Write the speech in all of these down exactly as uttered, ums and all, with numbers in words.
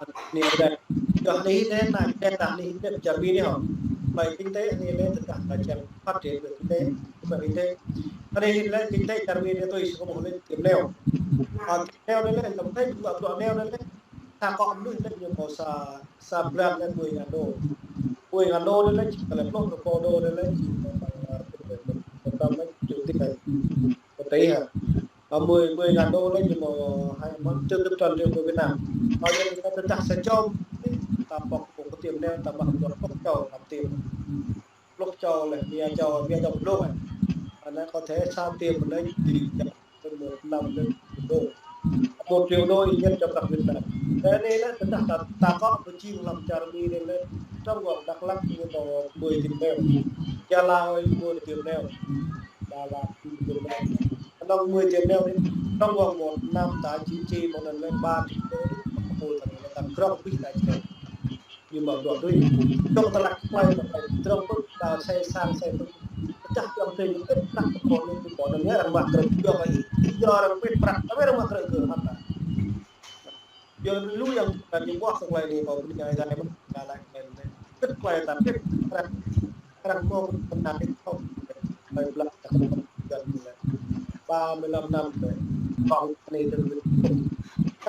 Anai lĕ, yua anai lĕ, anai lĕ, ta anai lĕ, čar Mi anai hŏ. Ƀơi kinh tế anai lĕ, tơdah ta čang phát triển về kinh tế, về kinh tế. Anai lĕ, kinh tế čar Mi anai tui sa kơ ƀuh lĕ tiêm neo. Ơ, tiêm neo anai lĕ, tơdah ta ƀuh tiêm neo anai lĕ, ta kơ mơnuih lĕ ñu kơ sa, sa blan lĕ mười ngàn đô. Mười ngàn đô anai lĕ, či kơ lĕ pluh rơbâo đô anai lĕ, či kơ, ơ, tơdah lĕ, triệu tiền. Có thể hả? Ờ, mười, mười ngàn đô lĕ ñu mơ̆ hai, mơ̆ triệu, triệu, triệu của Việt Nam. Bao giờ ta, ta, ta sẽ cho, ta bọc bộ cái tiệm neo, ta mă được pluh čô làm tiệm. Pluh čô lĕ, mia čô, mia čô pluh lĕ. Anai có thể sa tiệm lĕ, đi, một năm lĕ, đô. Một triệu đô ít nhất cho các Việt Nam. Thế nên lĕ, ta, ta, ta có cái chi lăm čar Mi anai lĕ, trong vòng Đắk Lắk ñu mơ̆ mười tiệm neo. Gia Lai mười tiệm neo. Đà Lạt mười tiệm neo. Trong mười tiệm neo anai, trong vòng một năm ta chỉ chi một lần lên ba triệu đô, một năm ta krong ƀing ta čang. Nhưng mà đuaĭ đuaĭ, trong ta lăk plơi, trong ƀing ta xây sang, xây ƀing ta, trong thời gian ít lăk, có những cái bọn nó nhớ rằng mà krong, do cái, do rằng biết prăk, tapi rằng mà krong kơ hăt. Yua lu yang ta ñu ƀuh kơ tơlơi anai, kơ ƀing ñu anai, ta lăk anai. Kơ tơlơi ta pĭt, arăng, arăng mơ̆ pơnah pĭt kơ tơlơi blă ta kơ tơlơi ba mươi lăm năm lĕ. Kơ anai tơlơi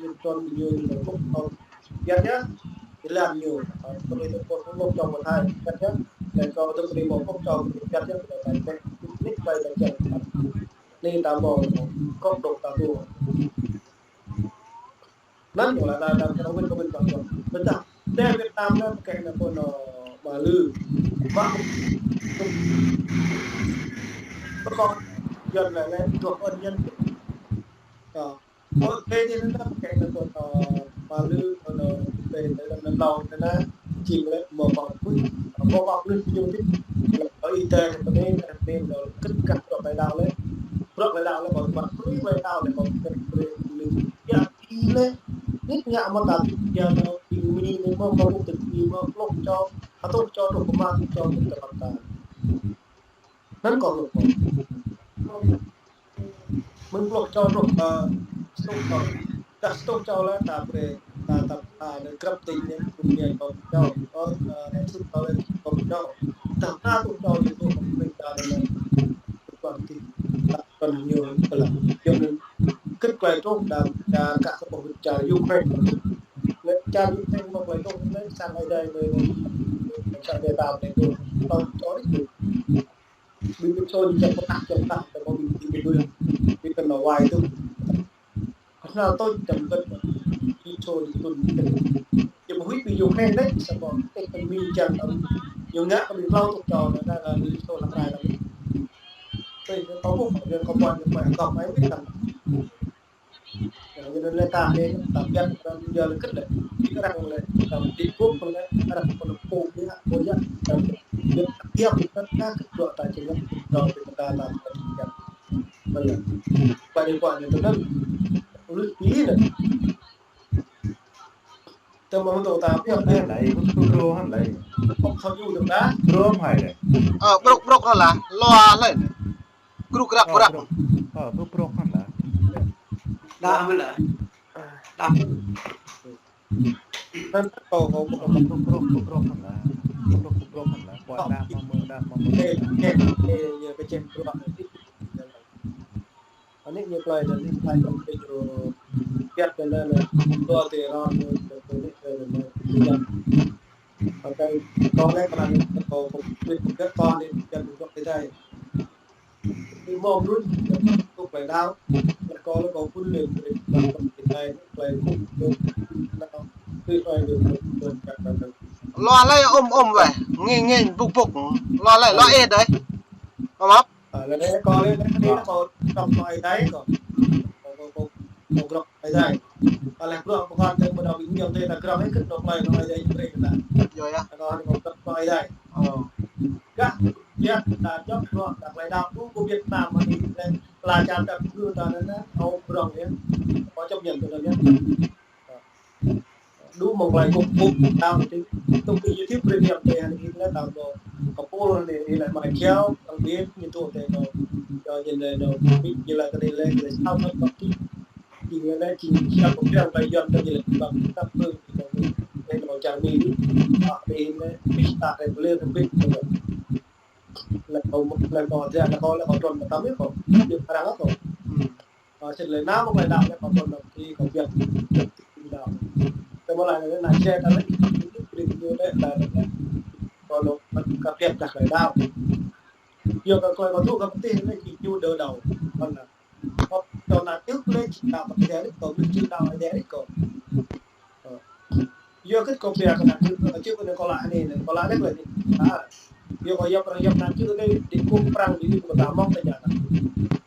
Ñu tròn ñu, ñu kŭp, kŭp, kiăng yơh. Ñu lăng ñu. Ơ, kơ ƀing tơpul kŭp čŏng pơ Thái, kiăng yơh. Lĕ kơ tơpul kŭp čŏng, kiăng yơh. Kơ ƀing tơpul kŭp čŏng. Anai ta mơ̆ kŏk dŏ ta dŏ. Anŭn yơh lĕ ta, ta, ta wĭt, ta wĭt, ta wĭt. Ƀôdah tơ Việt Nam anai pơkă anai kơ anŏ Ba Lư. Ba. Pơkă Yuan lĕ, lĕ, dŏ ơn nhân. Ơ. Ơ, tơ anai anai pơkă anai kơ anŏ Ba Lư, kơ anŏ tơ, tơ, tơ, tơ, tơ, tơ, jing lĕ mơ̆ pă pui, mơ̆ pă pui ñu tĭt. Lĕ, ơ, ih tơ, tơ anai, tơ anai, tơ, kĭt kah bruă klai đao lĕ. Bruă klai đao lĕ, kơ mă pui klai đao lĕ, kơ kĭt klai đao lĕ. Yua ih lĕ, nik ngă mơ̆ ta tĭt, yua anŏ, ih mĭn anai mơ̆, mơ̆ kŭk tĭt, ih mơ̆, pluh čô, hơtuh čô, truh pơma hơtuh čô, truh tơpă ta. Anŭn kơ hluh kơ. Mơ̆ng pluh čô truh, ơ, hơtuh čô. Dah hơtuh čô lĕ ta brơi, ta, ta, ta, anai grăp tĭng anai, kŭm anai kơ čô. Ơ, ơ, hơtuh čô lĕ kơ čô. Dah hơtuh čô ñu truh kơ mơ̆ng ta anai. Kơ ƀing tĭt, ta kơ ñu kơ lăng. Yua anŭn kĭt klai truh đa, đa kah kơ pơhut čar Ukraine. Lĕ čar Ukraine mơ̆ klai truh lĕ sang ai đai mơ̆, sang ai đai ta mơ̆ truh. Tơl čô đĭ truh. Ƀing ƀing sô ñu čăp pơtah, čăp pơtah, tơl mơ̆ ƀing ƀing ƀing ƀing ƀing kơ anŏ wai tŭ. Kơ anăl tŭ čăp kơ ƀing sô ñu tŭ. Ñu ƀu huĭ ƀing Ukraine đĕ, samơ̆ ĕ kơ ƀing čar tŭ. Ñu ngă kơ ƀing klâo tŭ čô, anai, anai, ƀing sô lăng rai lăng. Tui, kơ ƀuh, kơ ƀuh, kơ ƀuh, kơ ƀuh, kơ ƀuh. Yua anŭn lĕ ta anai, ta biă, ta biă lĕ kĭt lĕ. Ƀing arăng lĕ, ta ƀing kŭk lĕ, arăng pơnă pô biă, pô biă, ta biă, ta biă, ta biă, ta biă, ta biă. Ƀơi anai, ƀơi anai tơnăn, lu pi lĕ. Tơma mơ̆ tơ ta biă, biă. Anai lĕ, ƀu, ƀu, ƀu, anai lĕ. Ƀu, ƀu, ƀu, ƀu, ƀu. Ƀrŏk, ƀrŏk, anai lĕ, lua lĕ. Kruk krak, ƀrŏk. Ơ, ƀrŏk, ƀrŏk, anai lĕ. Đa mơ̆ lĕ. Đa. Anŭn kơ, kơ, kơ, ƀrŏk, ƀrŏk, ƀrŏk, anai lĕ. Ƀrŏk, ƀrŏk, anai lĕ. Kuat đa mơ̆, đa mơ̆. Ê, ê, ê, ñu kơ čem ƀrŏk. Anai ñu klai, anai ñu klai kơ pê jrô. Kiăt kơ anai lĕ, dua tê ron, ñu kơ anai, kơ anai, kơ anai. Pakai, kơ anai, kơ anai, kơ, kơ, kơ, kơ anai, kơ anai, kơ anai. Ih mơ̆ brun, kŭk klai đao, lĕ kơ lĕ kơ phun lĕ, lĕ kơ klai, klai kŭk, kŭk, đao, tui klai lĕ, lĕ, lĕ, lĕ. Lua lĕ ôm ôm weh, nging nging buk buk, lua lĕ, lua ê đơi. Ôm ăp. Ơ, lĕ kơ lĕ, lĕ, lĕ kơ, kơ, kơ ai đai kơ. Kơ, kơ, kơ, kơ grŏk ai đai. Kơ lĕ grŏk pơkŏn tơ ƀu đaŏ ƀing ñu tơ ta grŏk ai kơ nŏ klai nŏ ai đai brơi kơ ta. Yơh, yơh. Kơ, kơ, kơ ai đai. Ơ. Gah, yơh, ta čŏk grŏk, ta klai đao, ƀu kơ Việt Nam mơ̆ anai, lĕ, klai čar ta kơ ta anai, anai, ơ, brŏk yơh. Kơ čŏp ñăn kơ anai yơh. Đu mơ̆ng klai kŭk kŭk đao tĭt. Tŭ kơ YouTube premium tơ anai lĕ ta ƀu kơ pôl anai lĕ mai kiao, tăng biên, ñu tŭ tơ anai. Yua ñu lĕ anai, ñu lĕ kơ anai lĕ, kơ anai sao tơ̆ tơ̆ tĭt. Jing lĕ anai, jing siap kơ piang kơ Yuan tơ ñu lĕ, bang tăp pơ, tơ anai čar Mi. Ă, anai lĕ, pih ta kơ bơlê kơ pih. Lĕ kơ, lĕ kơ, lĕ kơ, lĕ kơ tròn kơ tăm yơh kơ. Yơh arăng kơ. Ơ, sĭt lĕ nao mơ̆ klai đao lĕ kơ tròn kơ ti kơ biă. Biă ti đao. Tơma lĕ anai, anai čê ta lĕ, kơ ñu lĕ, lĕ, lĕ. Kơ ñu, kơ biă ta klai đao. Yua kơ klai kơ tŭ kơ pơtih lĕ, kơ ñu đơ đao. Kơ anai. Kơ tơ anai tŭ lĕ, ta pơtih lĕ, kơ ñu đao lĕ kơ. Ơ. Yua kơ kơ biă kơ anai, kơ, kơ anai kơ lăi anai, kơ lăi anai kơ lăi anai. Ă. Yua kơ yap arăng yap ană čư̆ anai, đĭ kŭk prăng đĭ kŭk kơ ta mơ̆ng tơña.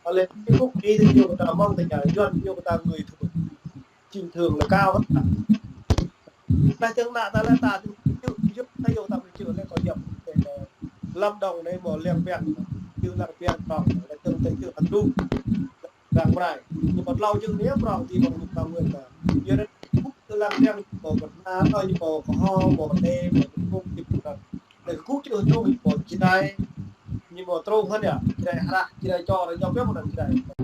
Aleh đĭ kŭk đĭ kơ ta mơ̆ng tơña, Yuan ñu kơ ta người thường. Chính thường là cao hơn. Anai tơ̆ng ană ta lĕ ta tơ̆ng čư̆, yua ta yua ta ƀu čư̆ lĕ kơ yap. Lâm Đồng anai mơ̆ Lăng Pang. Čư̆ Lăng Pang prong, lĕ tơ̆ng tơ̆ng čư̆ hăn đu. Lăng Pang. Ñu pơtlâo čư̆ anai prong ti mơ̆ng lŭk ta nguyên ta. Yua anai kŭk tơ Lăng Pang ñu pô kơ ană, ơ, ñu pô kơ hô, pô kơ đe, pô kơ kŭk čư̆ prong. Lĕ kŭk čư̆ hơdrung ñu pô Jrai. Ñu pô trông hăn yơh, Jrai hră, Jrai čô, Jrai čô pioh mơ̆ng anăn Jrai.